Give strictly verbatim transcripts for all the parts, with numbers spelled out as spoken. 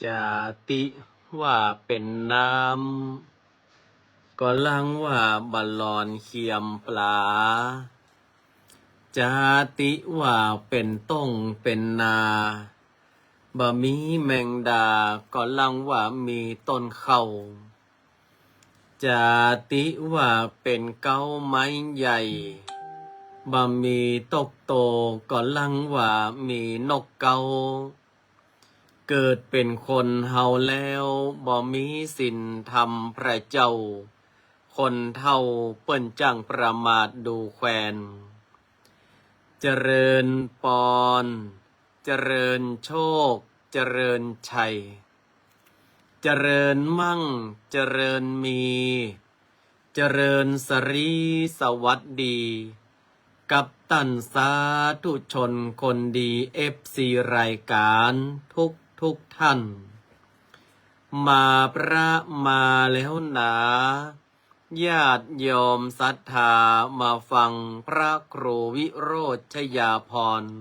จาติว่าเป๋นน้ำ ก็ลังว่าบ่หล่อนเขียมปลา จาติว่าเป๋นต้งเป๋นนา บ่มีแมงดา ก็ลังว่ามีต้นเข้า จาติว่าเป๋นเก๊าไม้ใหญ่ บ่มีตกโต ก็ลังว่ามีนกเก๊า เกิดเป๋นคนเฮาแล้ว บ่มีศีลธรรมพระเจ้า คนเฒ่าเปิ้นจ้างประมาทดูแควน เจริญปอน เจริญโชค เจริญชัย เจริญมั่ง เจริญมี เจริญสรีสวัสดี กับต้านสาธุชนคนดี เอฟซี รายก๋านทุกทุกท่าน มาพระมาแล้วหนา ญาติโยมศรัทธามาฟังพระครูวิโรจน์ชยาภรณ์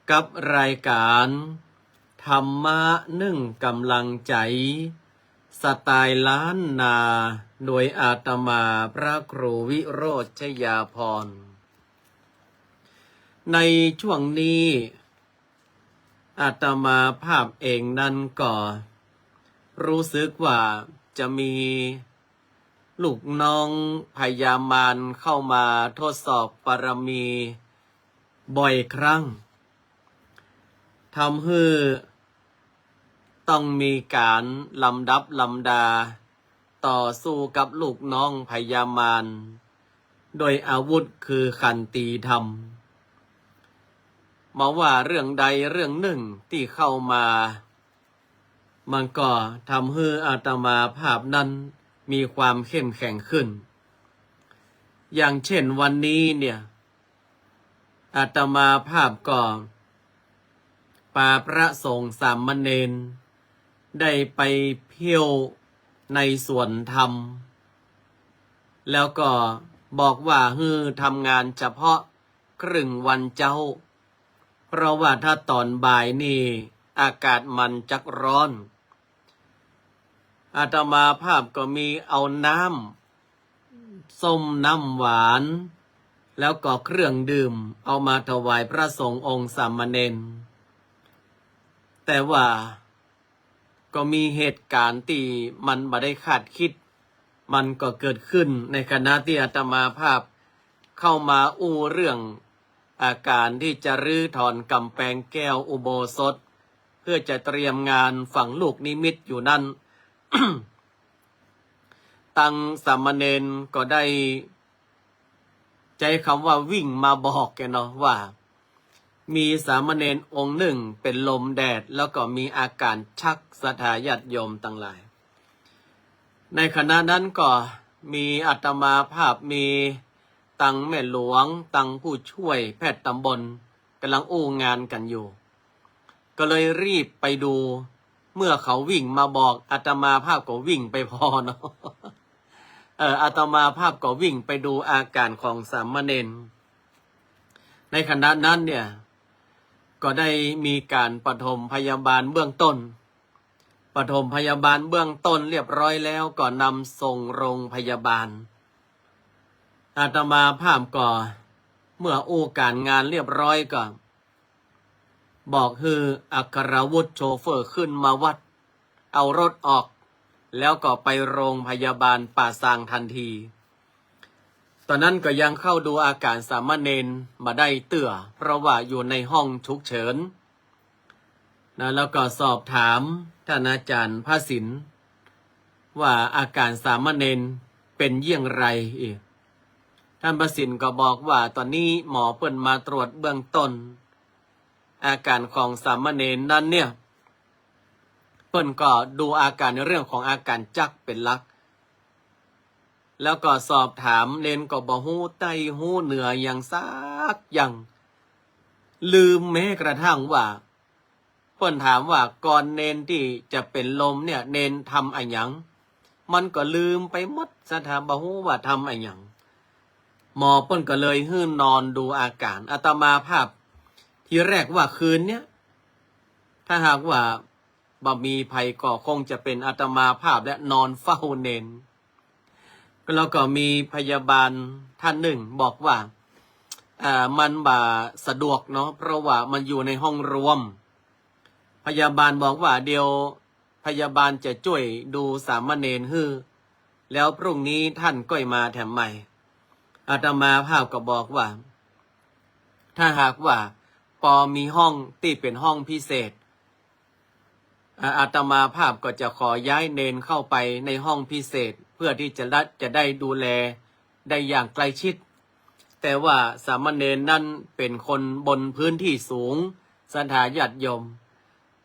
กับรายก๋านธรรมะนึ่งก๋ำลังใจ๋ สไตล์ล้านนา โดยอาตมาพระครูวิโรจน์ชยาภรณ์ ในช่วงนี้ อาตมาภาพเองนั้นก็รู้สึกว่าจะมีลูกน้องพญามารเข้ามาทดสอบบารมีบ่อยครั้ง ทำหื้อต้องมีก๋านลำดับลำดา ต่อสู้กับลูกน้องพญามาร โดยอาวุธคือขันตีธรรม มาว่าเรื่องใดเรื่องนึ่งตี้เข้ามา มันก็ทำหื้ออาตมาภาพนั้นมีความเข้มแข็งขึ้น อย่างเช่นวันนี้เนี่ย อาตมาภาพก็ปาพระสงฆ์สามเณรได้ไปเที่ยวในสวนธรรม แล้วก็บอกว่าหื้อทำงานเฉพาะครึ่งวันเจ๊า เพราะว่าถ้าต๋อนบ่ายนี่อากาศมันจักร้อน อาตมาภาพก็มีเอาน้ำส้มน้ำหวาน แล้วก็เครื่องดื่มเอามาถวายพระสงฆ์องค์สามเณร แต่ว่าก็มีเหตุก๋ารณ์ตี้มันบ่ได้คาดคิด มันก็เกิดขึ้นในขณะตี้อาตมาภาพเข้ามาอู้เรื่องอาก๋ารณ์ตี้จะรื้อถอนก๋ำแปงแก้วอุโบสถ เพื่อจะเตรียมงานฝังลูกนิมิตอยู่นั้น ตังสามเณรก็ได้ใจ๊กำว่าวิ่งมาบอกแกเนาะว่า มีสามเณรองค์นึ่งเป๋นลมแดด แล้วก็มีอาก๋ารชัก ศรัทธาญาติโยมตังหลาย ในขณะนั้นก็มีอาตมาภาพ มี ตังแม่หลวง ตังผู้ช่วยแพทย์ตำบล ก่ำลังอู้งานกั๋นอยู่ ก็เลยรีบไปดู เมื่อเขาวิ่งมาบอก อาตมาภาพก็วิ่งไปผ่อเนาะ เออ อาตมาภาพก็วิ่งไปดูอาก๋านของสามเณร ในขณะนั้นเนี่ย ก็ได้มีก๋านปฐมพยาบาลเบื้องต้น ปฐมพยาบาลเบื้องต้นเรียบร้อยแล้ว ก็นำส่งโรงพยาบาล อาตมาภาพก็ เมื่ออู้ก๋านงานเรียบร้อยก็ บอกหื้ออัครวุฒิโชเฟอร์ขึ้นมาวัด เอารถออก แล้วก็ไปโรงพยาบาลป่าซางทันที ต๋อนนั้นก็ยังเข้าดูอาก๋านสามเณรบ่ได้เตื้อ เพราะว่าอยู่ในห้องฉุกเฉิน นะ แล้วก็สอบถามต้านอาจ๋ารย์พระสิน ว่าอาก๋านสามเณรเป๋นเยี่ยงไรอีก ต้านพระสินก็บอกว่า ต๋อนนี้หมอเปิ้นมาตรวจเบื้องต้น อาก๋านของสามเณรนั้นเนี่ย เปิ้นก็ดูอาก๋านในเรื่องของอาก๋านจักรเป๋นหลัก แล้วก็สอบถามเณรก็บ่ฮู้ใต้ฮู้เหนือหยังสักอย่าง ลืมแม้กระทั่งว่า เปิ้นถามว่าก่อนเณรตี้จะเป๋นลมเนี่ย เณรทำอะหยัง มันก็ลืมไปหมด ศรัทธาบ่ฮู้ว่าทำอะหยัง หมอเปิ้นก็เลยหื้อนอนดูอาก๋าน อาตมาภาพ ทีแรกว่าคืนเนี้ย ถ้าหากว่าบ่มีใผก็คงจะเป๋นอาตมาภาพและนอนเฝ้าเณร แล้วก็มีพยาบาลท่านหนึ่งบอกว่า อ่า มันบ่สะดวกเนาะ เพราะว่ามันอยู่ในห้องรวม พยาบาลบอกว่า เดี๋ยวพยาบาลจะจ้วยดูสามเณรหื้อ แล้วพรุ่งนี้ท่านก้อยมาแถมใหม่ อาตมาภาพก็บอกว่า ถ้าหากว่าปอมีห้องตี้เป๋นห้องพิเศษ อ่า อาตมาภาพก็จะขอย้ายเณรเข้าไปในห้องพิเศษ เพื่อที่จะได้ จะได้ดูแลได้อย่างใกล้ชิด แต่ว่าสามเณรนั้นเป๋นคนบนพื้นที่สูง ศรัทธาญาติโยม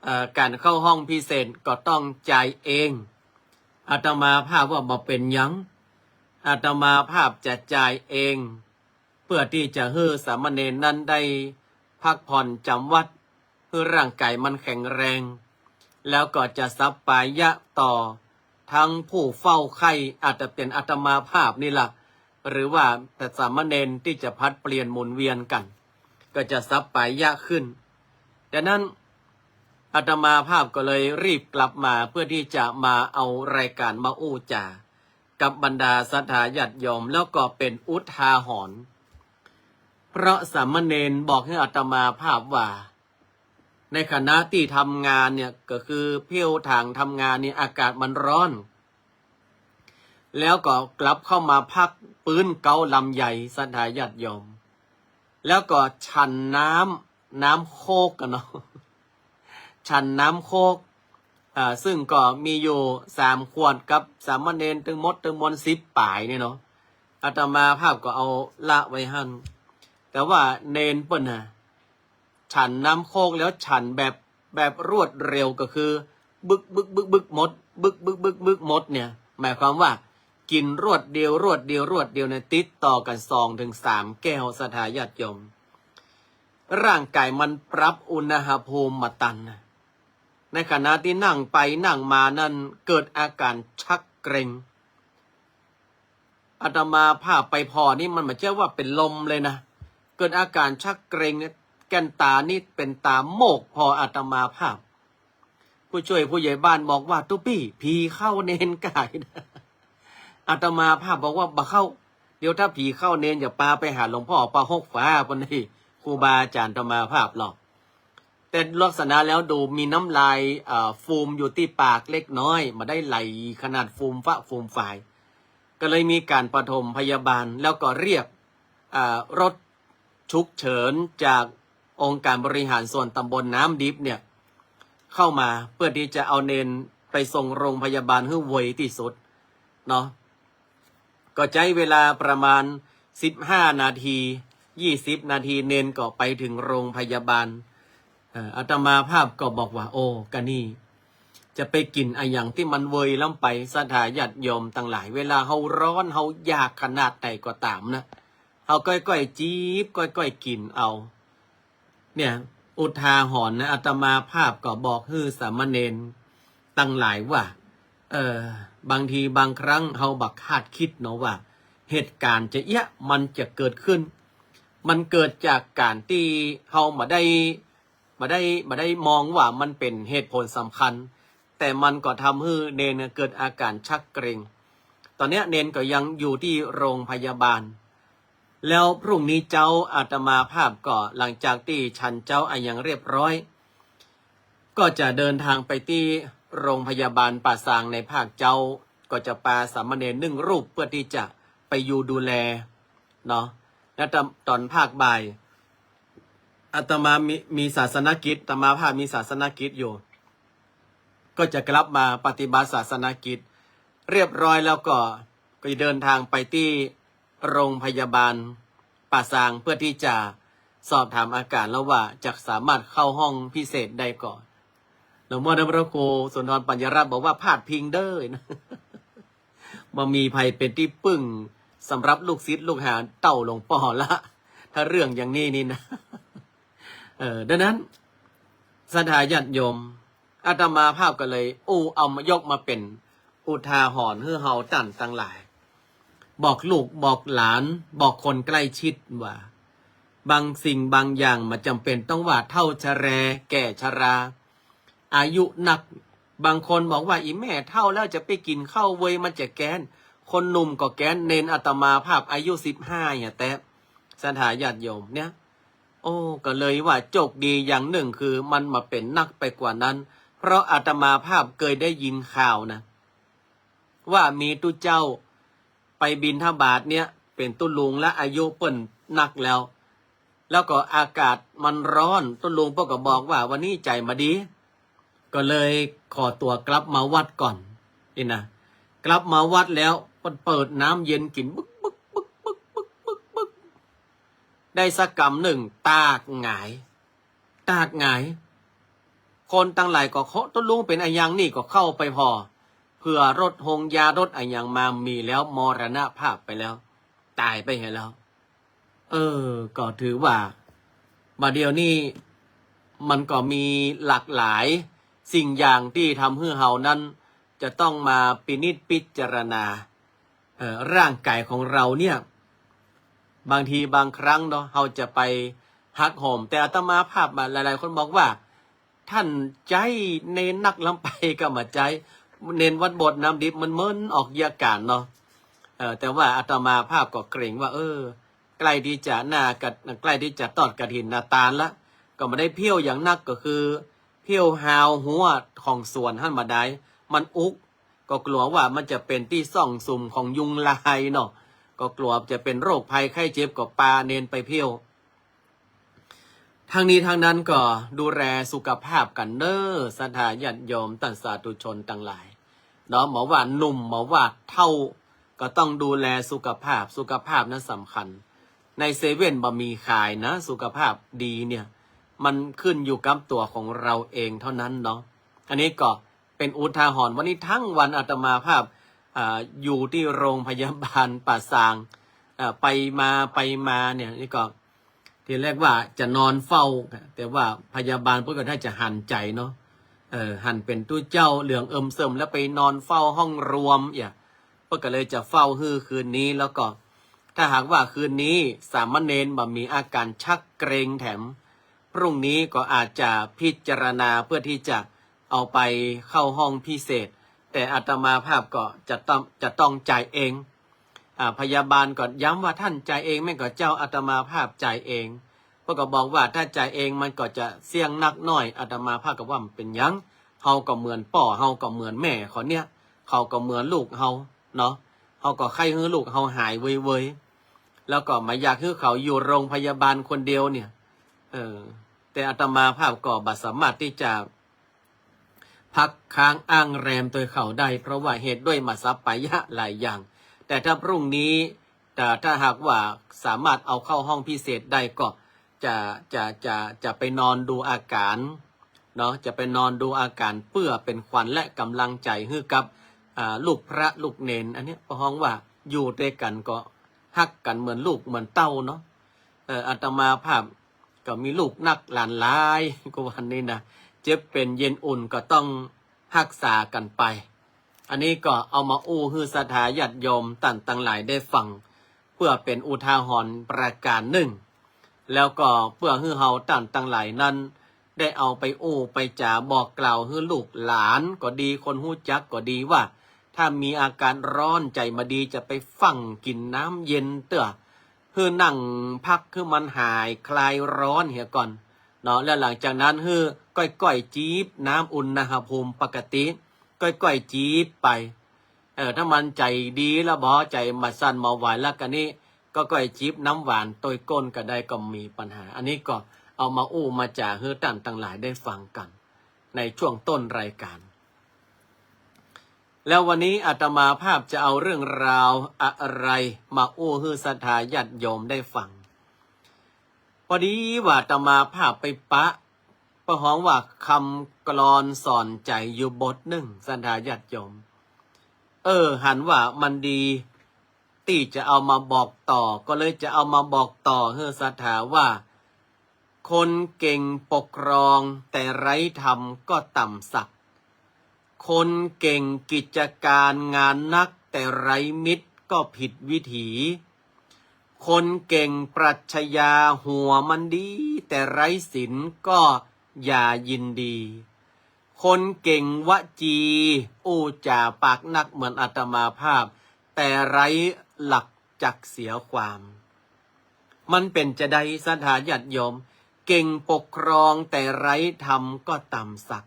เอ่อ ก๋านเข้าห้องพิเศษก็ต้องจ่ายเอง อาตมาภาพว่าบ่เป๋นหยัง อาตมาภาพจะจ่ายเอง เพื่อที่จะหื้อสามเณรนั้นได้พักผ่อนจ๋ำวัด หื้อร่างก๋ายมันแข็งแรง แล้วก็จะสัปปายะต่อทั้งผู้เฝ้าไข้ อาจจะเป๋นอาตมาภาพนี่ล่ะ หรือว่าแต่สามเณรที่จะผลัดเปลี่ยนหมุนเวียนกั๋น ก็จะสัปปายะขึ้น ดังนั้นอาตมาภาพก็เลยรีบกลับมาเพื่อที่จะมาเอารายก๋านมาอู้จ๋า กับบรรดาศรัทธาญาติโยม แล้วก็เป๋นอุทาหรณ์ เพราะสามเณรบอกหื้ออาตมาภาพว่า ในขณะตี้ทำงานเนี่ย ก็คือเพี้ยวถางทำงานเนี่ย อากาศมันร้อน แล้วก็กลับเข้ามาพักปื๊นเก๊าลำไย ศรัทธาญาติโยม แล้วก็ฉันน้ำ น้ำโค้กกั๋นเนาะ ฉันน้ำโค้ก อ่า ซึ่งก็มีอยู่สามขวดกับสามเณรตึงหมดตึงมวลสิบป๋ายเนี่ยเนาะ อาตมาภาพก็เอาละไว้หั้น แต่ว่าเณรเปิ้นน่ะ ฉันน้ำโค้กแล้วฉันแบบ แบบรวดเร็วก็คือ บึก บึก บึก บึก หมด บึก บึก บึก บึก หมดเนี่ย หมายความว่ากิ๋นรวดเดียว รวดเดียว รวดเดียวเนี่ย ติดต่อกั๋นสองถึงสามแก้ว ศรัทธาญาติโยม ร่างก๋ายมันปรับอุณหภูมิบ่ตันนะ ในขณะตี้นั่งไปนั่งมานั้น เกิดอาก๋านชักเกร็ง อาตมาภาพไปผ่อนี่มันบ่ใจ้ว่าเป๋นลมเลยนะ เกิดอาก๋านชักเกร็งเนี่ย แก่นต๋านี่เป๋นต๋าโมกผ่ออาตมาภาพ ผู้ช่วยผู้ใหญ่บ้านบอกว่า ตุ๊ปี้ ผีเข้าเณรก่ายนะ อาตมาภาพบอกว่า บ่เข้า เดี๋ยวถ้าผีเข้าเณรอย่าปาไปหาหลวงพ่อปาหกฝา ปานนี้ ครูบาอาจ๋ารย์อาตมาภาพหรอก แต่ลักษณะแล้วดูมีน้ำลาย เอ่อ ฟูมอยู่ตี้ปากเล็กน้อย บ่ได้ไหลขนาดฟูมฟะฟูมฝาย ก็เลยมีก๋านปฐมพยาบาล แล้วก็เรียก เอ่อ รถ ฉุกเฉินจากองค์การบริหารส่วนตำบลน้ำดิบเนี่ย เข้ามาเพื่อที่จะเอาเณรไปส่งโรงพยาบาลหื้อไวตี้สุดเนาะ ก็ใจ๊เวลาประมาณสิบห้านาที ยี่สิบนาที เณรก็ไปถึงโรงพยาบาล เอ่อ อาตมาภาพก็บอกว่า โอ้ กะนี่ จะไปกิ๋นอะหยังตี้มันไวล้ำไป ศรัทธาญาติโยมตังหลาย เวลาเฮาร้อนเฮายากขนาดไหนก็ต๋ามนะ เอาก้อยๆ จิบ ก้อยๆ กิ๋นเอา เนี่ย อุทาหรณ์นะ อาตมาภาพก็บอกหื้อสามเณรตังหลายว่า เออ บางทีบางครั้งเฮาบ่คาดกึ๊ดเนาะว่า เหตุก๋ารณ์จะเอี้ยะ มันจะเกิดขึ้น มันเกิดจากก๋านตี้เฮาบ่ได้ บ่ได้ บ่ได้มองว่ามันเป๋นเหตุผลสำคัญ แต่มันก็ทำหื้อเณรเนี่ยเกิดอาก๋ารชักเกร็ง ต๋อนเนี้ยเณรก็ยังอยู่ตี้โรงพยาบาล แล้วพรุ่งนี้เจ๊าอาตมาภาพก็หลังจากตี้ฉันเจ๊าอะหยังเรียบร้อย ก็จะเดินทางไปตี้โรงพยาบาลป่าซางในภาคเจ๊า ก็จะปาสามเณรนึ่งรูปเพื่อตี้จะไปอยู่ดูแลเนาะ แล้วต๋อน ต๋อนภาคบ่าย อาตมามี มีศาสนกิจ อาตมาภาพมีศาสนกิจอยู่ ก็จะกลับมาปฏิบัติศาสนกิจ เรียบร้อยแล้วก็ ก็จะเดินทางไปตี้โรงพยาบาลป่าซาง เพื่อตี้จะสอบถามอาก๋ารแล้วว่าจะสามารถเข้าห้องพิเศษได้ก่อ หลวงพ่อท่านพระครูสุนทรปัญญารัตน์บอกว่าพาดพิงเด้อนะ บ่มีใผเป๋นตี้ปึ้งสำหรับลูกศิษย์ลูกหาเต้าหลวงป้อละ ถ้าเรื่องอย่างนี้นี่นะ เออ ดังนั้น ศรัทธาญาติโยม อาตมาภาพก็เลยอู้เอามายกมาเป๋นอุทาหรณ์หื้อเฮาต้านตังหลาย บอกลูกบอกหลาน บอกคนใกล้ชิดว่า บางสิ่งบางอย่างบ่จำเป๋นต้องว่าเฒ่าชะแร แก่ชรา อายุนัก บางคนบอกว่า อี่แม่เฒ่าแล้วจะไปกิ๋นข้าวเวย มันจะแก๊น คนหนุ่มก็แก๊น เณรอาตมาภาพอายุสิบห้าเนี่ยแต๊ ศรัทธาญาติโยมเนี่ย โอ้ ก็เลยว่าโจคดีอย่างนึ่งคือมันบ่เป๋นนักไปกว่านั้น เพราะอาตมาภาพเกยได้ยินข่าวนะ ว่ามีตุ๊เจ้าไปบิณฑบาตเนี่ย เป๋นตุ๊ลุงละ อายุเปิ้นนักแล้ว แล้วก็อากาศมันร้อน ตุ๊ลุงเปิ้นก็บอกว่าวันนี้ใจ๋บ่ดี ก็เลยขอตั๋วกลับมาวัดก่อน นี่นะ กลับมาวัดแล้วเปิ้นเปิดน้ำเย็นกิ๋นบึกบึก ได้สักกำนึ่ง ตากหงาย ตากหงาย คนตังหลายก็ โฮะ ตุ๊ลุงเป๋นอะหยังนี่ ก็เข้าไปผ่อ เผื่อรถฮงยารถอะหยังมา มีแล้ว มรณภาพไปแล้ว ต๋ายไปเหียแล้ว เออ ก็ถือว่าบ่าเดี่ยวนี้มันก็มีหลากหลายสิ่งอย่างตี้ทำหื้อเฮานั้นจะต้องมาพินิจพิจารณา เอ่อ ร่างก๋ายของเฮาเนี่ย บางทีบางครั้งเนาะ เฮาจะไปหักโหม แต่อาตมาภาพมา หลายๆ คนบอกว่า ต้านใจ๊เณรนักล้ำไป ก็บ่ใจ๊ เณรวัดโบสถ์น้ำดิบมันเมินออกเยียะก๋านเนาะ เอ่อ แต่ว่าอาตมาภาพก็เกรงว่า เออ ใก้ตี้จะหน้ากะ ใก้ตี้จะตอดกฐินนาตานละ ก็บ่ได้เพี้ยวอย่างนัก ก็คือเพี้ยวฮาวฮั้วของสวนหั้นบ่ดาย มันอุก ก็กั๋วว่ามันจะเป๋นตี้ซ่องสุมของยุงลายเนาะ ก็กั๋วจะเป๋นโรคภัยไข้เจ็บ ก็ปาเณรไปเพี้ยว ทั้งนี้ทั้งนั้นก็ดูแลสุขภาพกั๋นเน้อ ศรัทธาญาติโยมต้านสาธุชนตังหลายเนาะ บ่ว่าหนุ่ม บ่ว่าเฒ่า ก็ต้องดูแลสุขภาพ สุขภาพนั้นสำคัญ ในเซเว่นบ่มีขายนะ สุขภาพดีเนี่ย มันขึ้นอยู่กับตั๋วของเฮาเองเท่านั้นเนาะ อันนี้ก็ เป๋นอุทาหรณ์ วันนี้ทั้งวันอาตมาภาพ อ่า อยู่ตี้โรงพยาบาลป่าซาง อ่า ไปมาไปมาเนี่ย นี่ก็ ตี้แรกว่าจะนอนเฝ้า แต่ว่าพยาบาลเปิ้นก็ได้จะหันใจ๋เนาะ เออ หันเป๋นตุ๊เจ้าเหลืองเอิมเสิม แล้วไปนอนเฝ้าห้องรวม เอี้ย เปิ้นก็เลยจะเฝ้าหื้อคืนนี้ แล้วก็ ถ้าหากว่าคืนนี้สามเณรบ่มีอาก๋านชักเกร็งแถม พรุ่งนี้ก็อาจจะพิจารณาเพื่อตี้จะเอาไปเข้าห้องพิเศษ แต่อาตมาภาพก็จะต้อง จะต้องจ่ายเอง อ่า พยาบาลก็ย้ำว่าต้านจ่ายเองแม่นก่อเจ้า อาตมาภาพจ่ายเอง เปิ้นก็บอกว่าถ้าจ่ายเองมันก็จะเสี้ยงนักหน้อย อาตมาภาพก็ว่าบ่เป๋นหยัง เฮาก็เหมือนป้อ เฮาก็เหมือนแม่เขาเนี่ย เขาก็เหมือนลูกเฮาเนาะ เฮาก็ใค่หื้อลูกเฮาหายเวยๆ แล้วก็บ่อยากหื้อเขาอยู่โรงพยาบาลคนเดียวเนี่ย เออ แต่อาตมาภาพก็บ่สามารถตี้จะพักค้างอ้างแรมตวยเขาได้ เพราะว่าเหตุด้วยมาสัปปายะหลายอย่าง แต่ถ้าพรุ่งนี้ แต่ถ้าหากว่าสามารถเอาเข้าห้องพิเศษได้ก็จะ จะ จะ จะไปนอนดูอาก๋านเนาะ จะไปนอนดูอาก๋านเปื้อเป๋นขวัญและก๋ำลังใจ๋หื้อกับ อ่า ลูกพระลูกเณร อันเนี้ย เปิ้นฮ้องว่าอยู่ตวยกั๋นก็ ฮักกั๋นเหมือนลูกเหมือนเต้าเนาะ เออ อาตมาภาพก็มีลูกนักหลานหลาย ก็วันนี้นะ เจ็บเป๋นเย็นอุ่นก็ต้องฮักษากั๋นไป อันนี้ก็เอามาอู้หื้อศรัทธาญาติโยมต้านตังหลายได้ฟัง เปื้อเป๋นอุทาหรณ์ประก๋านนึ่ง แล้วก็เปื้อหื้อเฮาต้านตังหลายนั้น ได้เอาไปอู้ไปจ๋าบอกกล่าวหื้อลูกหลานก็ดี คนฮู้จักก็ดีว่า ถ้ามีอาก๋านร้อนใจ๋บ่ดีจะไปฟั่งกิ๋นน้ำเย็นเตื้อ หื้อนั่งพักหื้อมันหายคลายร้อนเหียก่อนเนาะ แล้วหลังจากนั้นหื้อก้อยๆ จี๊บน้ำอุณหภูมิปกติ ก้อยๆ จี๊บไป เออ ถ้ามันใจ๋ดีแล้วบ่ ใจ๋บ่สั่นบ่ไหวแล้วก็นี่ ก้อยๆ จี๊บน้ำหวานตวยก้นก็ได้ ก็บ่มีปัญหา อันนี้ก็เอามาอู้มาจ๋าหื้อต้านตังหลายได้ฟังกั๋น ในช่วงต้นรายก๋าน แล้ววันนี้อาตมาภาพจะเอาเรื่องราวอะไรมาอู้หื้อศรัทธาญาติโยมได้ฟัง พอดีว่าอาตมาภาพไปปะ เปิ้นฮ้องว่าคำกลอนสอนใจ๋อยู่บทนึ่ง ศรัทธาญาติโยม เออ หันว่ามันดี ตี้จะเอามาบอกต่อ ก็เลยจะเอามาบอกต่อหื้อศรัทธาว่า คนเก่งปกครองแต่ไร้ธรรมก็ต่ำสัก คนเก่งกิจก๋านงานนักแต่ไร้มิตรก็ผิดวิถี คนเก่งปรัชญาหัวมันดีแต่ไร้ศีลก็อย่ายินดี คนเก่งวจีอู้จ๋าปากนักเหมือนอาตมาภาพ แต่ไร้หลักจักเสียความ มันเป๋นจาใดศรัทธาญาติโยม เก่งปกครองแต่ไร้ธรรมก็ต่ำสัก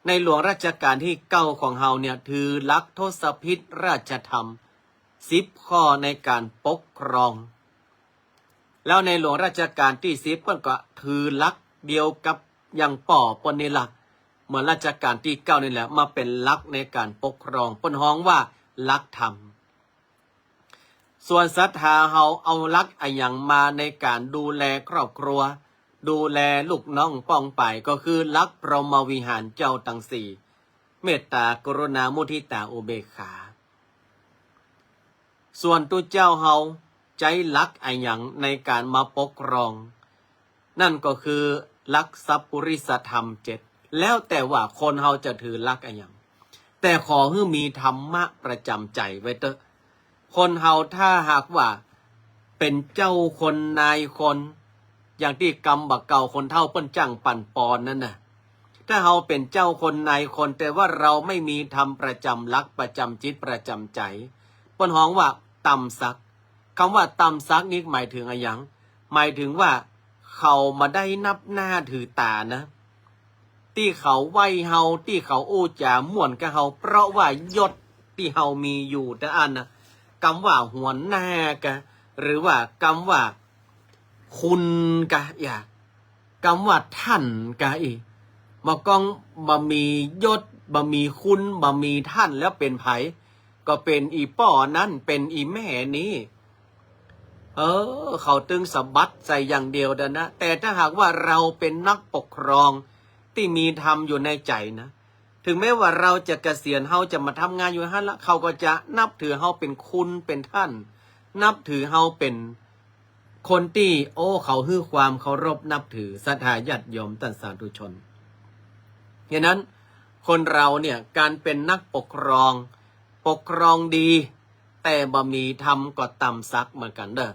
ในหลวงรัชกาลตี้เก้าของเฮาเนี่ย ถือหลักทศพิธราชธรรมสิบข้อในก๋านปกครอง แล้วในหลวงรัชกาลตี้สิบเปิ้นก็ถือหลักเดียวกับอย่างป้อเปิ้นนี่ละ เหมือนรัชกาลตี้เก้านี่แหละ มาเป๋นหลักในก๋านปกครอง เปิ้นฮ้องว่าหลักธรรม ส่วนศรัทธาเฮาเอาหลักอะหยังมาในก๋านดูแลครอบครัว ดูแลลูกน้องป้องไป ก็คือหลักพรหมวิหารเจ้าตังสี่ เมตตา กรุณา มุทิตา อุเบกขา ส่วนตุ๊เจ้าเฮาใจ๊หลักอะหยังในก๋านมาปกครอง นั่นก็คือหลักสัพปุริสธรรมเจ็ด แล้วแต่ว่าคนเฮาจะถือหลักอะหยัง แต่ขอหื้อมีธรรมะประจ๋ำใจ๋ไว้เต๊อะ คนเฮาถ้าหากว่าเป๋นเจ้าคนนายคน อย่างตี้กำบ่าเก่าคนเฒ่าเปิ้นจ้างปั่นปอนนั่นน่ะ ถ้าเฮาเป๋นเจ้าคนนายคน แต่ว่าเฮาไม่มีธรรมประจ๋ำหลักประจ๋ำจิตประจ๋ำใจ๋ เปิ้นฮ้องว่าต่ำสัก กำว่าต่ำสักนี่หมายเถิงอะหยัง หมายเถิงว่าเขาบ่ได้นับหน้าถือต๋านะ ตี้เขาไหว้เฮา ตี้เขาอู้จ๋าม่วนกับเฮา เพราะว่ายศตี้เฮามีอยู่แต่อั้นนะ กำว่าหัวหน้ากะ หรือว่ากำว่าคุณกะ อย่า กำว่าท่านกะอี้ บ่ก้องบ่มียศ บ่มีคุณ บ่มีท่านแล้วเป๋นใผ ก็เป๋นอี่ป้อนั้น เป๋นอี่แม่นี้ เออ เขาตึงสะบัดใส่อย่างเดียวเดียวนะ แต่ถ้าหากว่าเฮาเป๋นนักปกครองตี้มีธรรมอยู่ในใจ๋นะ ถึงแม้ว่าเฮาจะเกษียณ เฮาจะมาทำงานอยู่หั้นละ เขาก็จะนับถือเฮาเป๋นคุณเป๋นท่าน นับถือเฮาเป๋นคนตี้ โอ้ เขาหื้อความเคารพนับถือ ศรัทธาญาติโยมต้านสาธุชน ฉะนั้นคนเฮาเนี่ย ก๋านเป๋นนักปกครอง ปกครองดี แต่บ่มีธรรมก็ต่ำสักเหมือนกั๋นเด้อ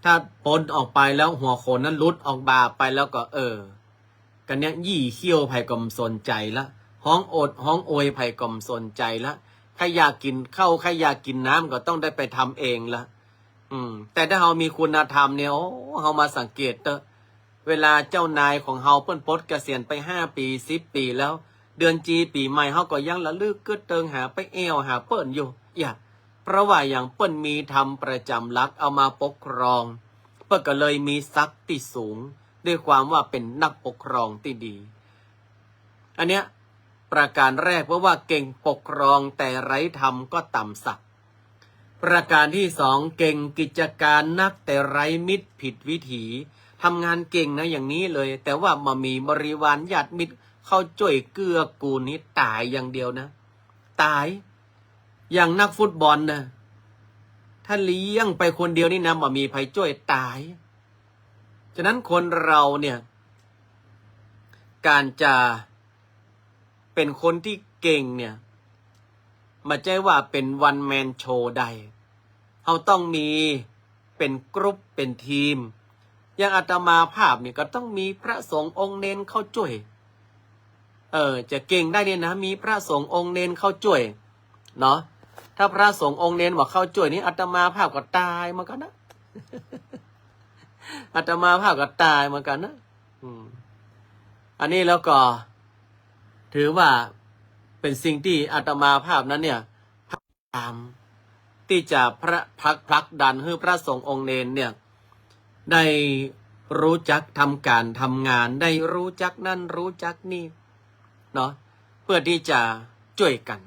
ถ้าป๊นออกไปแล้วหัวโขนนั้นหลุดออกบ่าไปแล้วก็ เออ ก๋านเนี่ยยี่เขี้ยวใผก็บ่สนใจ๋ละ ฮ้องโอดฮ้องโอยใผก็บ่สนใจ๋ละ ใค่อยากกิ๋นข้าว ใค่อยากกิ๋นน้ำก็ต้องได้ไปทำเองละ อืม แต่ถ้าเฮามีคุณธรรมเนี่ย โอ้ เฮามาสังเกตเต๊อะ เวลาเจ้านายของเฮาเปิ้นปลดเกษียณไปห้าปี สิบปีแล้ว เดือนจีปี๋ใหม่เฮาก็ยังระลึกกึ๊ดเติงหาไปแอ่วหาเปิ้นอยู่ อย่า เพราะว่าอย่างเปิ้นมีธรรมประจ๋ำหลักเอามาปกครอง เปิ้นก็เลยมีศักดิ์ตี้สูง ด้วยความว่าเป๋นนักปกครองตี้ดี อันเนี้ย ประก๋านแรก เพราะว่าเก่งปกครองแต่ไร้ธรรมก็ต่ำสัก ประก๋านตี้สอง เก่งกิจก๋านนักแต่ไร้มิตรผิดวิถี ทำงานเก่งนะอย่างนี้เลย แต่ว่าบ่มีบริวารญาติมิตรเข้าจ้วยเกื้อกูลนี่ต๋ายอย่างเดียวนะ ต๋าย อย่างนักฟุตบอลนะ ถ้าเลี้ยงไปคนเดียวนี่นะ บ่มีใผจ้วย ต๋าย ฉะนั้นคนเฮาเนี่ย ก๋านจะเป๋นคนตี้เก่งเนี่ย บ่ใจ้ว่าเป๋น one man show ได้ เฮาต้องมีเป๋นกรุ๊ป เป๋นทีม อย่างอาตมาภาพเนี่ยก็ต้องมีพระสงฆ์องค์เณรเข้าจ้วย เออ จะเก่งได้เนี่ยนะ มีพระสงฆ์องค์เณรเข้าจ้วยเนาะ ถ้าพระสงฆ์องค์เณรบ่เข้าจ้วยนี่ อาตมาภาพก็ต๋ายเหมือนกั๋นนะ อาตมาภาพก็ต๋ายเหมือนกั๋นนะ อืม อันนี้แล้วก็ ถือว่าเป๋นสิ่งตี้อาตมาภาพนั้นเนี่ย พยายามตี้จะพระ ผลัก ผลักดันหื้อพระสงฆ์องค์เณรเนี่ย ได้ฮู้จักทำก๋านทำงาน ได้ฮู้จักนั่นฮู้จักนี่เนาะ เปื้อตี้จะจ้วยกั๋น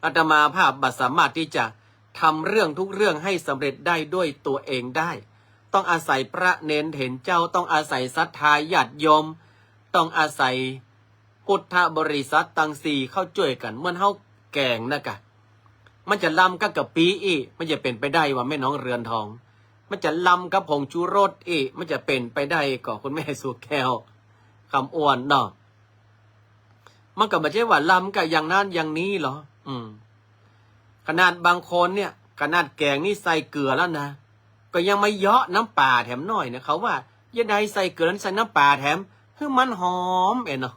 อาตมาภาพบ่สามารถตี้จะทำเรื่องทุกเรื่องหื้อสำเร็จได้ด้วยตั๋วเองได้ ต้องอาศัยพระเณรเถรเจ้า ต้องอาศัยศรัทธาญาติโยม ต้องอาศัยพุทธบริษัทตังสี่เข้าจ้วยกั๋น เหมือนเฮาแก๋งนะกะ มันจะลำกับกะปิอี้ มันจะเป๋นไปได้ว่าแม่น้องเรือนทอง มันจะลำกับผงชูรสอี้ มันจะเป๋นไปได้ก่อคุณแม่สุแก้ว คำอ้วนเนาะ มันก็บ่ใจ้ว่าลำกับอย่างนั้นอย่างนี้หรอ อืม ขนาดบางคนเนี่ย ขนาดแก๋งนี่ใส่เกลือแล้วนะ ก็ยังมาเยาะน้ำปลาแถมหน่อยนะ เขาว่า อย่าได้ใส่เกลือ ใส่น้ำปลาแถม หื้อมันหอมเองเนาะ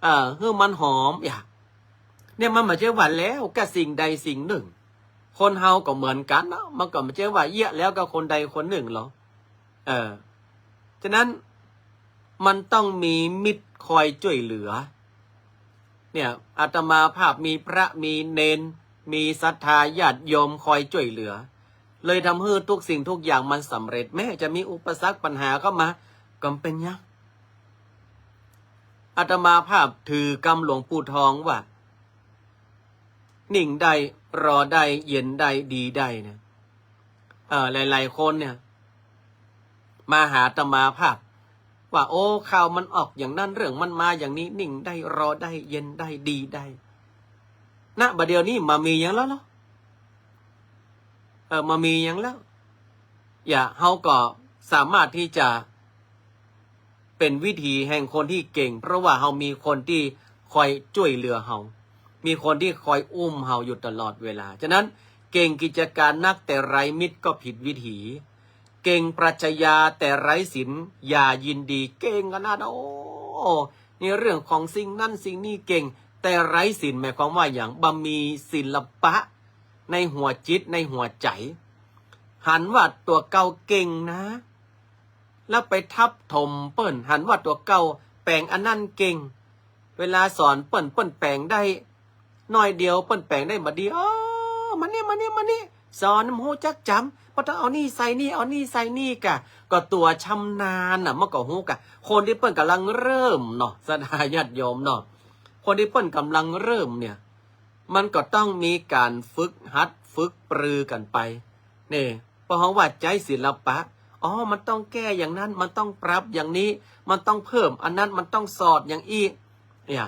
เออ หื้อมันหอม อย่า เนี่ยมันบ่ใจ้ว่าแล้วกับสิ่งใดสิ่งหนึ่ง คนเฮาก็เหมือนกั๋นเนาะ มันก็บ่ใจ้ว่าเยียะแล้วกับคนใดคนหนึ่งหรอก เออ ฉะนั้นมันต้องมีมิตรคอยจ้วยเหลือ เนี่ย อาตมาภาพมีพระมีเณร มีศรัทธาญาติโยมคอยจ้วยเหลือ เลยทำหื้อทุกสิ่งทุกอย่างมันสำเร็จ แม้จะมีอุปสรรคปัญหาเข้ามา ก็บ่เป๋นหยัง อาตมาภาพถือกำหลวงปู่ทองว่า นิ่งได้ รอได้ เย็นได้ ดีได้นะ เออ หลายๆ คนเนี่ย มาหาอาตมาภาพ ว่า โอ้ ข่าวมันออกอย่างนั้น เรื่องมันมาอย่างนี้ นิ่งได้ รอได้ เย็นได้ ดีได้ ณ บ่าเดี่ยวนี้บ่มีหยังแล้วเหรอ เออ บ่มีหยังแล้ว อย่า เฮาก็สามารถตี้จะ เป๋นวิถีแห่งคนตี้เก่ง เพราะว่าเฮามีคนตี้คอยจ้วยเหลือเฮา มีคนตี้คอยอุ้มเฮาอยู่ตลอดเวลา ฉะนั้นเก่งกิจก๋านนักแต่ไร้มิตรก็ผิดวิถี เก่งปรัชญาแต่ไร้ศีลอย่ายินดี เก่งขนาด โอ้ ในเรื่องของสิ่งนั้นสิ่งนี้เก่ง แต่ไร้ศีลหมายความว่าหยัง บ่มีศิลปะในหัวจิตในหัวใจ๋ หันว่าตั๋วเก่าเก่งนะ แล้วไปทับถมเปิ้น หันว่าตั๋วเก่าแป๋งอันนั้นเก่ง เวลาสอนเปิ้น เปิ้นแป๋งได้หน้อยเดียว เปิ้นแป๋งได้บ่ดี เออ มานี่ มานี่ มานี่ สอนหื้อฮู้จักจ๋ำ บ่ต้องเอานี่ใส่นี่ เอานี่ใส่นี่กะ ก็ตั๋วชำนาญน่ะ มันก็ฮู้กะ คนตี้เปิ้นก่ำลังเริ่มเนาะ ศรัทธาญาติโยมเนาะ คนตี้เปิ้นก่ำลังเริ่มเนี่ย มันก็ต้องมีก๋านฝึกหัดฝึกปรือกั๋นไป นี่ เพราะเฮาว่าใจ๊ศิลปะ อ๋อ มันต้องแก้อย่างนั้น มันต้องปรับอย่างนี้ มันต้องเพิ่มอันนั้น มันต้องสอดอย่างอี้ เนี่ย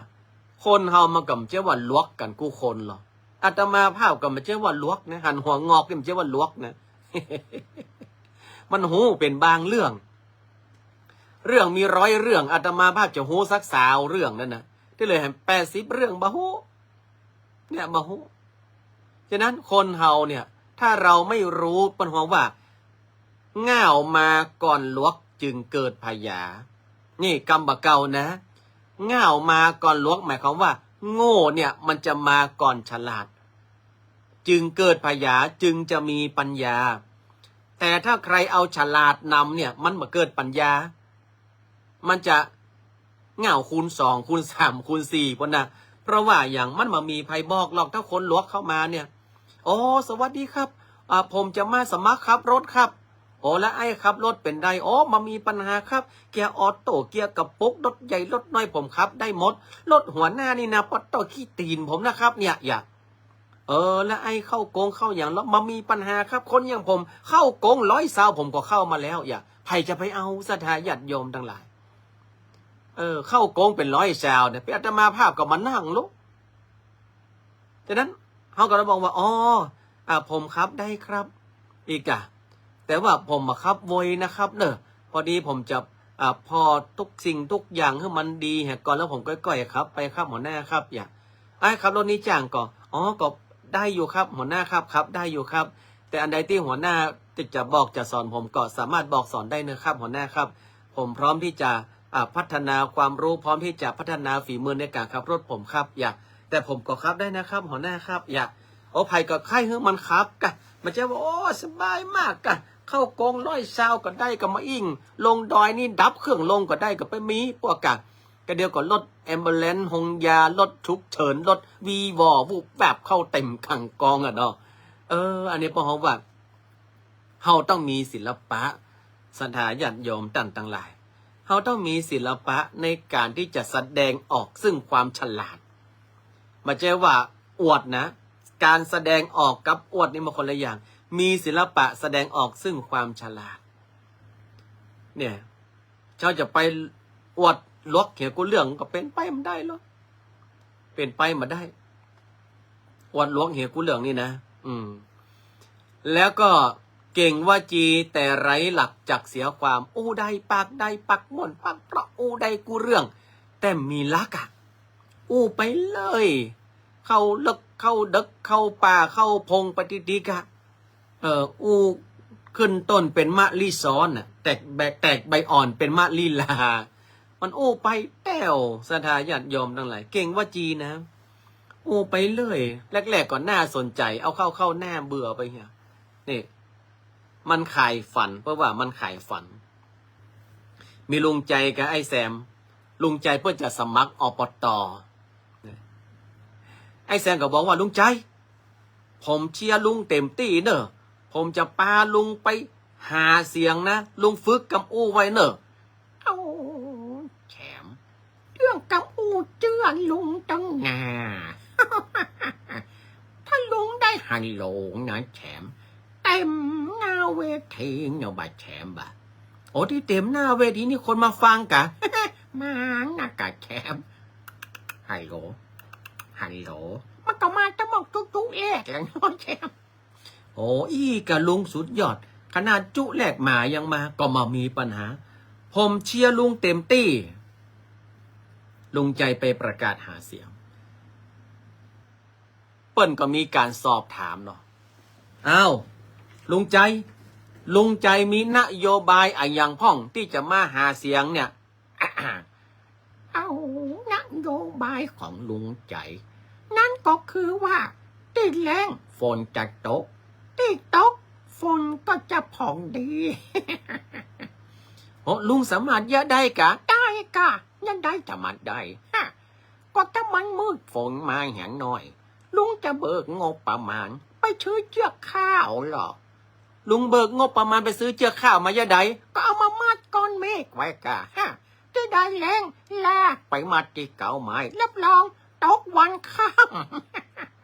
คนเฮามันก็บ่ใจ้ว่าหลวกกั๋นกู้คนหรอก อาตมาภาพก็บ่ใจ้ว่าหลวกนะ หันหัวงอกนี่บ่ใจ้ว่าหลวกนะ มันฮู้เป๋นบางเรื่อง เรื่องมีร้อยเรื่อง อาตมาภาพจะฮู้สักซาวเรื่องนั้นนะ ตี้เหลือแหมแปดสิบเรื่องบ่ฮู้ เนี่ย บ่ฮู้ ฉะนั้นคนเฮาเนี่ย ถ้าเฮาบ่ฮู้ เปิ้นฮ้องว่า ง่าวมาก่อนหลวกจึงเกิดผญา นี่กำบ่าเก่านะ ง่าวมาก่อนหลวก หมายความว่า โง่เนี่ยมันจะมาก่อนฉลาด จึงเกิดผญา จึงจะมีปัญญา แต่ถ้าใผเอาฉลาดนำเนี่ย มันบ่เกิดปัญญา มันจะง่าวคูณสอง คูณสาม คูณสี่ ปู้นนะ เพราะว่าหยัง มันบ่มีใผบอกหรอก ถ้าคนหลวกเข้ามาเนี่ย โอ้ สวัสดีครับ อ่า ผมจะมาสมัครขับรถครับ โอ้ แล้วอ้ายขับรถเป๋นใด โอ้ บ่มีปัญหาครับ เกียร์ออโต้ เกียร์กระปุก รถใหญ่ รถน้อย ผมขับได้หมด รถหัวหน้านี่นะ ปะโต้ ขี้ตี๋นผมนะครับ เนี่ย อย่า เออ แล้วอ้ายเข้าโกงเข้าหยังหรอ บ่มีปัญหาครับ คนอย่างผมเข้าโกงร้อยซาว ผมก็เข้ามาแล้ว อย่า ใผจะไปเอา ศรัทธาญาติโยมตังหลาย เออ เข้าโกงเป๋นร้อยซาวเนี่ย เป๋นอาตมาภาพก็บ่นั่งลง ฉะนั้นเฮาก็เลยบอกว่า อ๋อ อ่า ผมขับได้ครับ อีกอะ แต่ว่าผมอะขับไวนะครับเน่อ พอดีผมจะ อ่า ผ่อทุกสิ่งทุกอย่างหื้อมันดีเหียก่อน แล้วผมก้อยๆ ขับไปครับหัวหน้าครับ อย่า อ้ายขับรถนี้จ้างก่อ อ๋อ ก็ได้อยู่ครับหัวหน้าครับ ขับได้อยู่ครับ แต่อันใดตี้หัวหน้าจะ จะบอกจะสอนผมก็สามารถบอกสอนได้เน่อครับหัวหน้าครับ ผมพร้อมที่จะ อ่า พัฒนาความรู้ พร้อมที่จะพัฒนาฝีมือในการขับรถผมครับ อย่า แต่ผมก็ขับได้นะครับหัวหน้าครับ อย่า โอ้ ใผก็ใค่หื้อมันขับกะ บ่ใจ้ว่า โอ้ สบายมากกะ เข้าโกงร้อยซาวก็ได้ ก็มาอิ้ง ลงดอยนี่ดับเครื่องลงก็ได้ ก็ไปมีปะกะ ก็เดี๋ยวก็รถแอมบูเลนซ์ ฮงยา รถฉุกเฉิน รถวีวอ วุบวับเข้าเต็มคังกองอะเนาะ เออ อันนี้เปิ้นฮ้องว่า เฮาต้องมีศิลปะ ศรัทธาญาติโยมต้านตังหลาย เฮาต้องมีศิลปะในการที่จะแสดงออกซึ่งความฉลาด บ่ใจ้ว่าอวดนะ การแสดงออกกับอวดนี่มันคนละอย่าง มีศิลปะแสดงออกซึ่งความฉลาด เนี่ย เจ้าจะไปอวดหลวกเหียกู้เรื่องก็เป๋นไปบ่ได้หรอก เป๋นไปบ่ได้ อวดหลวกเหียกู้เรื่องนี่นะ อืม แล้วก็เก่งวจีแต่ไร้หลักจักเสียความ อู้ได้ปากได้ปากม่วนปากเปราะ อู้ได้กู้เรื่อง แต่บ่มีหลักอะ อู้ไปเลย เข้าเลิกเข้าเดิกเข้าป่าเข้าพงไปติกๆ อะ เออ อู้ขึ้นต้นเป๋นมะลิซ้อนน่ะ แตกใบ แตกใบอ่อนเป๋นมะลิลา มันอู้ไปแต๊ว ศรัทธาญาติโยมตังหลาย เก่งวจีนะ อู้ไปเรื่อย แรกๆ ก็น่าสนใจ๋ เอาเข้าๆ น่าเบื่อไปเหีย นี่ มันขายฝัน เปิ้นว่ามันขายฝัน มีลุงใจ๋กับไอ้แซม ลุงใจ๋เปิ้นจะสมัคร อบต. ไอ้แซมก็บอกว่า ลุงใจ๋ ผมเชียร์ลุงเต็มตี้เน่อ ผมจะปาลุงไปหาเสียงนะ ลุงฝึกกำอู้ไว้เน่อ เอ้า แซม เรื่องกำอู้เจื้อลุงตังหน้า ถ้าลุงได้ฮัลโหลนะแซม เต็มหน้าเวทีเนาะบ่าแซมบ่า โอ้ ตี้เต็มหน้าเวทีนี่คนมาฟังกะ มานักกะแซม ฮัลโหล ฮัลโหล มันก็มาตะหมอกตุ๊ๆ แรกแหละเนาะแซม โอ้ อี้กะลุงสุดยอด ขนาดจุแรกมายังมา ก็บ่มีปัญหา ผมเชียร์ลุงเต็มตี้ ลุงใจ๋ไปประกาศหาเสียง เปิ้นก็มีก๋านสอบถามเนาะ อ้าว ลุงใจ๋ ลุงใจ๋มีนโยบายอะหยังพ่องตี้จะมาหาเสียงเนี่ย เอ้า นโยบายของลุงใจ๋ นั้นก็คือว่า ตี้แล้งฝนจะตก ตี้ตกฝนก็จะพ่องดี โอ้ ลุงสามารถเยียะได้กะ ได้กะ ยังได้จะมาได้ ฮะ ก็ถ้ามันมืดฝนมาแหงหน้อย ลุงจะเบิกงบประมาณไปซื้อเจื้อข้าวลอ ลุงเบิกงบประมาณไปซื้อเจื้อข้าวมาเยียะใด ก็เอามามัดก้อนเมฆไว้กะ ฮะ ตี้ได้แล้งลากไปมัดตี้เก๊าไม้ รับรองตกวันค่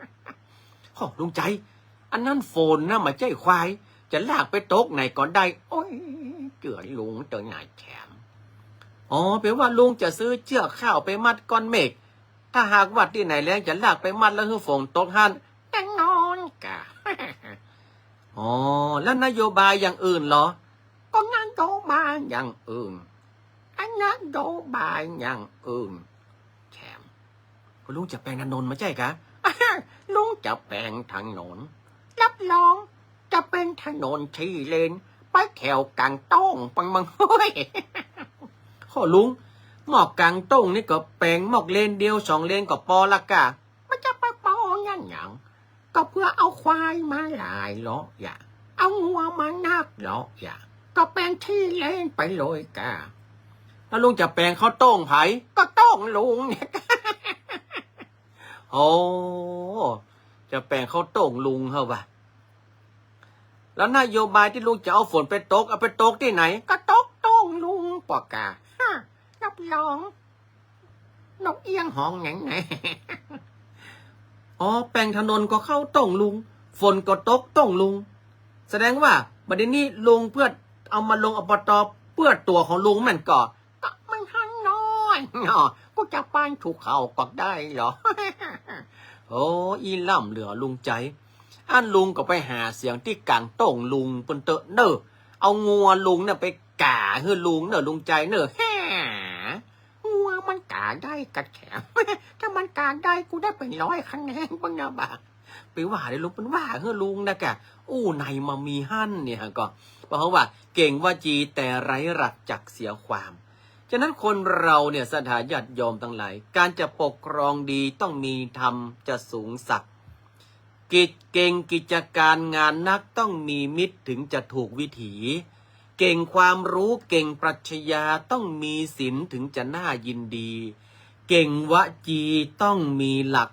ำ โอ้ ลุงใจ๋ อันนั้นฝนนะ บ่ใจ้ควาย จะลากไปตกไหนก็ได้ โอ้ย เจื้อลุงเต๊อะนาแซม อ๋อ แป๋ว่าลุงจะซื้อเจื้อข้าวไปมัดก้อนเมฆ ถ้าหากว่าตี้ไหนแล้งจะลากไปมัดแล้วหื้อฝนตกหั้น แน่นอนกะ อ๋อ แล้วนโยบายอย่างอื่นลอ ก็นโยบายอย่างอื่น อันนโยบายอย่างอื่น แซม ก็ลุงจะแป๋งถนนบ่ใจ้กะ ลุงจะแป๋งถนน รับรองจะเป๋นถนนสี่เลน ไปแถวก๋างโต้งปังมัง โอ้ย โอ้ ลุง หมอกก๋างโต้งนี่ก็แป๋งหมอกเลนเดียวสองเลนก็ปอละกะ มันจะไปปอยังหยัง ก็เปื้อเอาควายมาหลายเลาะอย่า เอางัวมานักเลาะอย่า ก็แป๋งสี่เลนไปเลยกะ แล้วลุงจะแป๋งเข้าโต้งใผ ก็โต้งลุงเนี่ย โอ้ จะแป๋งเข้าโต้งลุงเฮาบ่า แล้วนโยบายตี้ลุงจะเอาฝนไปตก เอาไปตกตี้ไหน ก็ตกโต้งลุงปะกะ ฮะ รับรอง นกเอี้ยงฮ้องแหน่งแหน่ อ๋อ แป๋งถนนก็เข้าโต้งลุง ฝนก็ตกโต้งลุง แสดงว่าบัดนี้ลุงเปื้อเอามาลง อบต. เปื้อตั๋วของลุงแม่นก่อ ก็มันหันน้อยเนาะ กูจะปานถูกเขาก็ได้เหรอ โอ้ อี้ล้ำเหลือลุงใจ๋ อั้นลุงก็ไปหาเสียงตี้ก๋างโต้งลุงปู้นเต๊อะเน่อ เอางัวลุงเนี่ยไปก๋าหื้อลุงเน่อ ลุงใจ๋เน่อ แฮ่ งัวมันก๋าได้กะแถม ถ้ามันก๋าได้กูได้เป๋นร้อยคะแนนปู้นนะบ่า ไปว่าเด้อลุง เปิ้นว่าหื้อลุงนะก่ะ อู้ไหนมามีหั้นเนี่ยก็ เพราะว่าเก่งวจีแต่ไร้หลักจักเสียความ ฉะนั้นคนเราเนี่ย ศรัทธาญาติโยมตังหลาย ก๋านจะปกครองดีต้องมีธรรมจะสูงสักดิ์ กิจ เก่งกิจก๋านงานนักต้องมีมิตรถึงจะถูกวิถี เก่งความรู้เก่งปรัชญาต้องมีศีลถึงจะน่ายินดี เก่งวจีต้องมีหลัก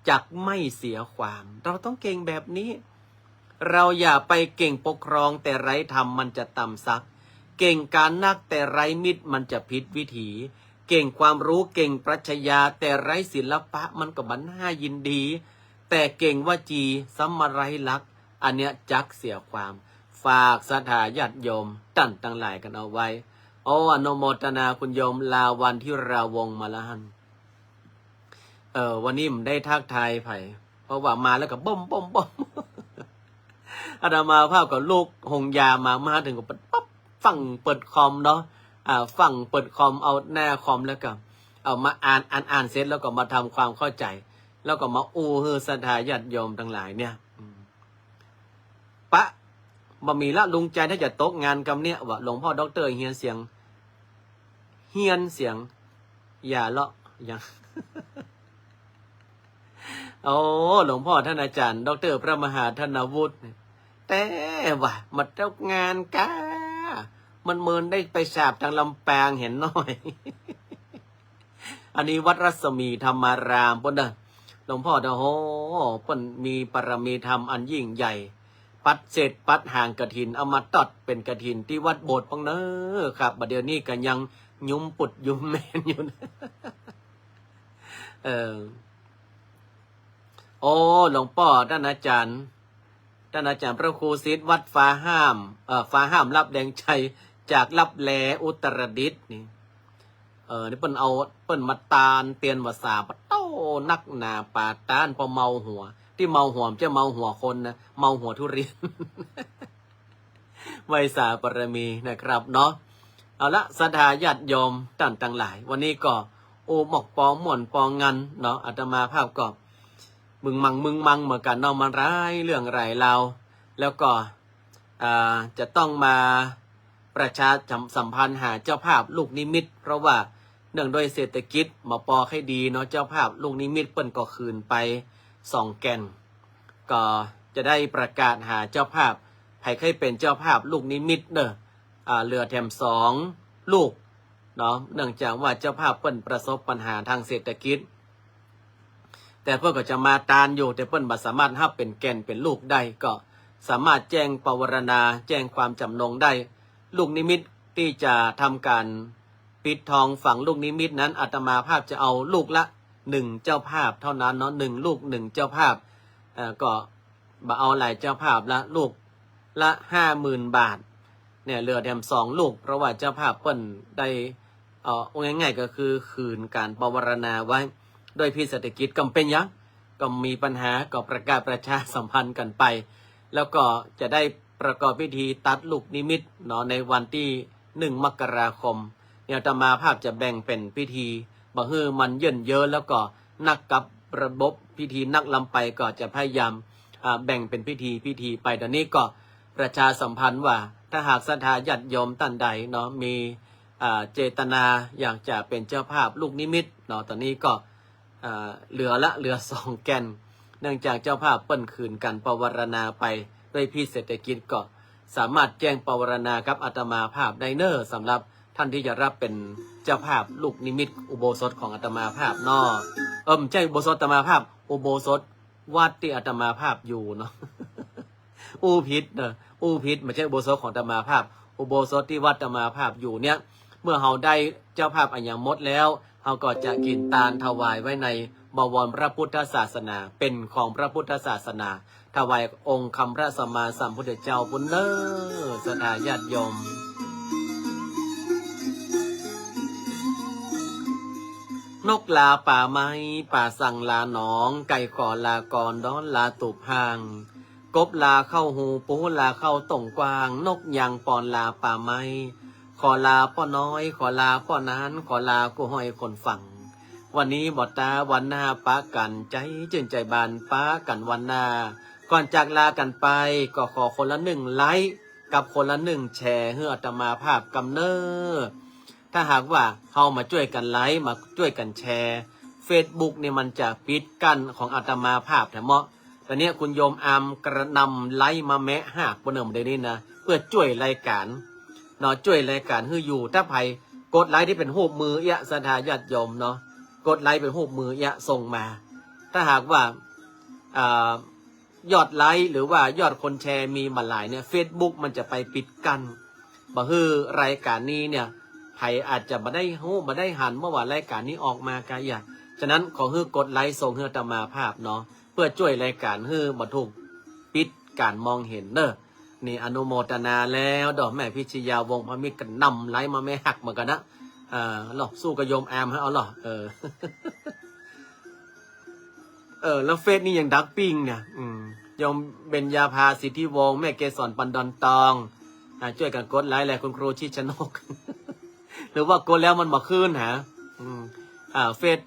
จักไม่เสียความ เราต้องเก่งแบบนี้ เราอย่าไปเก่งปกครองแต่ไร้ธรรมมันจะต่ำสักดิ์ เก่งก๋านนักแต่ไร้มิตรมันจะผิดวิถี เก่งความรู้เก่งปรัชญาแต่ไร้ศิลปะมันก็บ่น่ายินดี แต่เก่งวจีซ้ำมาไร้หลัก อันเนี้ยจักเสียความ ฝากศรัทธาญาติโยมต้านตังหลายกั๋นเอาไว้ โอ้ อนุโมทนาคุณโยมลาวัณฑ์ ธีราวงศ์มาละหั้น เออ วันนี้บ่ได้ทักทายใผ เพราะว่ามาแล้วก็บ้มบ้มบ้ม อาตมาภาพก็ลุกหงยามา มาเถิงก็ปั๊บ ฟั่งเปิดคอมเนาะ อ่า ฟั่งเปิดคอม เอาหน้าคอมแล้วก็เอามาอ่าน อ่าน อ่านเสร็จแล้วก็มาทำความเข้าใจ๋ แล้วก็มาอู้หื้อศรัทธาญาติโยมตังหลายเนี่ย อืม ปะ บ่มีละลุงใจ๋ ถ้าจะตกงานกำเนี่ย ว่าหลวงพ่อด็อกเตอร์เฮียนเสียง เฮียนเสียง อย่าเลาะ ยัง โอ้ หลวงพ่อต้านอาจ๋ารย์ ด็อกเตอร์พระมหาธนวุฒิ แต่ว่ามาตกงานก้า มันเมินได้ไปสาบตางลำปางเหียหน้อย อันนี้วัดรัศมีธรรมารามปู้นเน่อ หลวงพ่อเน่อ โห เปิ้นมีปารมีธรรมอันยิ่งใหญ่ ปัดเศษปัดหางกฐิน เอามาตอดเป๋นกฐินตี้วัดโบสถ์ปู้นเน่อครับ บ่าเดี่ยวนี้ก็ยังยุมปุดยุมแมนอยู่นะ เออ โอ้ หลวงป้อต้านอาจ๋ารย์ ต้านอาจ๋ารย์พระครูสิทธิ์วัดฟ้าห้าม เอ่อ ฟ้าห้ามลับแดงชัย จากลับแลอุตรดิตถ์นี่ เออ นี่เปิ้นเอา เปิ้นมาตานเตียนว่าสา ปะโต้ นักหนาปาต้าน ปอเมาหัว ตี้เมาหัวบ่ใจ้เมาหัวคนนะ เมาหัวทุเรียน ไหว้สาปารมีนะครับเนาะ เอาละ ศรัทธาญาติโยมต้านตังหลาย วันนี้ก็อู้หมอกปอม่วนปองงันเนาะ อาตมาภาพก็มึงมังมึงมังเหมือนกั๋นเนาะ มาหลายเรื่องหลายราว แล้วก็ อ่า จะต้องมาประชาสัมพันธ์หาเจ้าภาพลูกนิมิต เพราะว่าเนื่องด้วยเศรษฐกิจบ่ปอใค่ดีเนาะ เจ้าภาพลูกนิมิตเปิ้นก็ขืนไปสองแก่น ก็จะได้ประกาศหาเจ้าภาพ ใผใค่เป๋นเจ้าภาพลูกนิมิตเน่อ อ่า เหลือแถมสองลูกเนาะ เนื่องจากว่าเจ้าภาพเปิ้นประสบปัญหาตางเศรษฐกิจ แต่เปิ้นก็จะมาตานอยู่ แต่เปิ้นบ่สามารถฮับเป๋นแก่นเป๋นลูกได้ ก็สามารถแจ้งปวารณา แจ้งความจ๋ำนงได้ ลูกนิมิตตี้จะทำก๋านปิดทองฝังลูกนิมิตนั้น อาตมาภาพจะเอาลูกละหนึ่งเจ้าภาพเท่านั้นเนาะ หนึ่งลูกหนึ่งเจ้าภาพ เอ่อ ก็ บ่เอาหลายเจ้าภาพละ ลูกละห้าหมื่นบาท เนี่ย เหลือแถมสองลูก เพราะว่าเจ้าภาพเปิ้นได้ เอ่อ ว่าง่ายๆ ก็คือขืนก๋านปวารณาไว้ ด้วยพิษเศรษฐกิจ ก็บ่เป๋นหยัง ก็บ่มีปัญหา ก็ประกาศประชาสัมพันธ์กั๋นไป แล้วก็จะได้ประกอบพิธีตัดลูกนิมิตเนาะ ในวันตี้หนึ่งมกราคม เนี่ย อาตมาภาพจะแบ่งเป๋นพิธี บ่หื้อมันเยินเยอะ แล้วก็หนักกับระบบพิธีนักล้ำไป ก็จะพยายาม อ่า แบ่งเป๋นพิธี พิธีไป ต๋อนนี้ก็ประชาสัมพันธ์ว่า ถ้าหากศรัทธาญาติโยมต้านใดเนาะ มี อ่า เจตนาอยากจะเป๋นเจ้าภาพลูกนิมิตเนาะ ต๋อนนี้ก็ อ่า เหลือละ เหลือสองแก่น เนื่องจากเจ้าภาพเปิ้นขืนก๋านปวารณาไป ด้วยพิษเศรษฐกิจ ก็สามารถแจ้งปวารณากับอาตมาภาพได้เน่อ สำหรับต้านตี้จะฮับเป๋นเจ้าภาพลูกนิมิตอุโบสถของอาตมาภาพเนาะ เอิ่ม บ่ใจ้อุโบสถอาตมาภาพ อุโบสถวัดตี้อาตมาภาพอยู่เนาะ อู้ผิดเน่อ อู้ผิด บ่ใจ้อุโบสถของอาตมาภาพ อุโบสถตี้วัดอาตมาภาพอยู่เนี่ย เมื่อเฮาได้เจ้าภาพอะหยังหมดแล้ว เฮาก็จะกิ๋นตานถวายไว้ในบวรพระพุทธศาสนา เป๋นของพระพุทธศาสนา ถวายองค์คำพระสัมมาสัมพุทธเจ้าปู้นเน่อ ศรัทธาญาติโยม นกลาป่าไม้ ป๋าสั่งลาหนอง ไก่ขอลาก่อน ดอนลาตูบห่าง กบลาเข้าฮู ปูลาเข้าตรงกว้าง นกยางปอนลาป่าไม้ ขอลาป้อน้อย ขอลาป้อหนาน ขอลากู้ฮ้อยคนฟัง วันนี้บ่ต๋า วันหน้าปะกั๋น ใจ๋จื้นใจ๋บาน ปะกั๋นวันหน้า ก่อนจากลากั๋นไป ก็ขอคนละนึ่งไลก์ กับคนละนึ่งแชร์ หื้ออาตมาภาพกำเน้อ ถ้าหากว่าเฮามาจ้วยกั๋นไลก์ มาจ้วยกั๋นแชร์ เฟซบุ๊กนี่มันจะปิดกั้นของอาตมาภาพแถมเนาะ ต๋อนนี้คุณโยมอามกระหน่ำไลก์มาแมะหากปะเนิ่มเดี๋ยวนี้นะ เพื่อจ้วยรายก๋านเนาะ จ้วยรายก๋านหื้ออยู่ ถ้าใผกดไลก์ตี้เป๋นฮูปมือเอี้ย ศรัทธาญาติโยมเนาะ กดไลก์เป๋นฮูปมือเอี้ย ส่งมา ถ้าหากว่า อ่า ยอดไลก์หรือว่ายอดคนแชร์มีบ่หลายเนี่ย เฟซบุ๊กมันจะไปปิดกั้น บ่หื้อรายก๋านนี้เนี่ย ใผอาจจะบ่ได้ฮู้ บ่ได้หันเมื่อว่ารายก๋านนี้ออกมากะอี้ ฉะนั้นขอหื้อกดไลก์ส่งหื้ออาตมาภาพเนาะ เพื่อจ้วยรายก๋านหื้อบ่ถูกปิดก๋านมองเห็นเน้อ นี่อนุโมทนาแล้วเด้อ แม่พิชยาวงศ์พามิตรกระหน่ำไลก์มาแมะหากเหมือนกั๋นนะ เออ ลอ สู้กับโยมอามฮะ เอาลอ เออ เออ แล้วเฟซนี่ยังดักปิ้งเนี่ย อืม โยมเบญญาภา สิทธิวงศ์ แม่เกสร ปันดอนตอง อ่า จ้วยกั๋นกดไลก์แหละ คุณครูชิดชนก หรือว่ากดแล้วมันบ่ขึ้นหา อืม อ่า เฟซ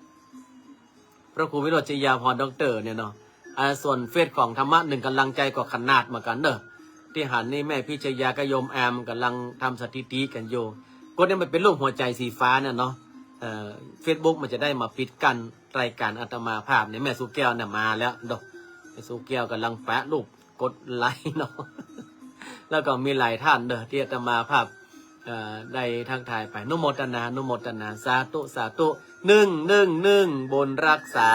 พระครูวิโรจน์ ชยาภรณ์ ด็อกเตอร์ เนี่ยเนาะ อ่า ส่วนเฟซของธรรมะหนึ่งกำลังใจก็ขนาดเหมือนกั๋นเน้อ ตี้หันนี่แม่พิชยากับโยมอามก่ำลังทำสถิติกั๋นอยู่ กดเนี่ยมันเป๋นรูปหัวใจ๋สีฟ้าเนี่ยเนาะ เอ่อ เฟซบุ๊กมันจะได้มาปิดกั้นรายก๋านอาตมาภาพเนี่ย แม่สุแก้วเนี่ยมาแล้วเนาะ แม่สุแก้วก่ำลังแปะรูปกดไลก์เนาะ แล้วก็มีหลายท่านเน้อตี้อาตมาภาพ เอ่อ ได้ทักทายไป อนุโมทนา อนุโมทนา สาธุ สาธุ นึ่ง นึ่ง นึ่ง บุญรักษา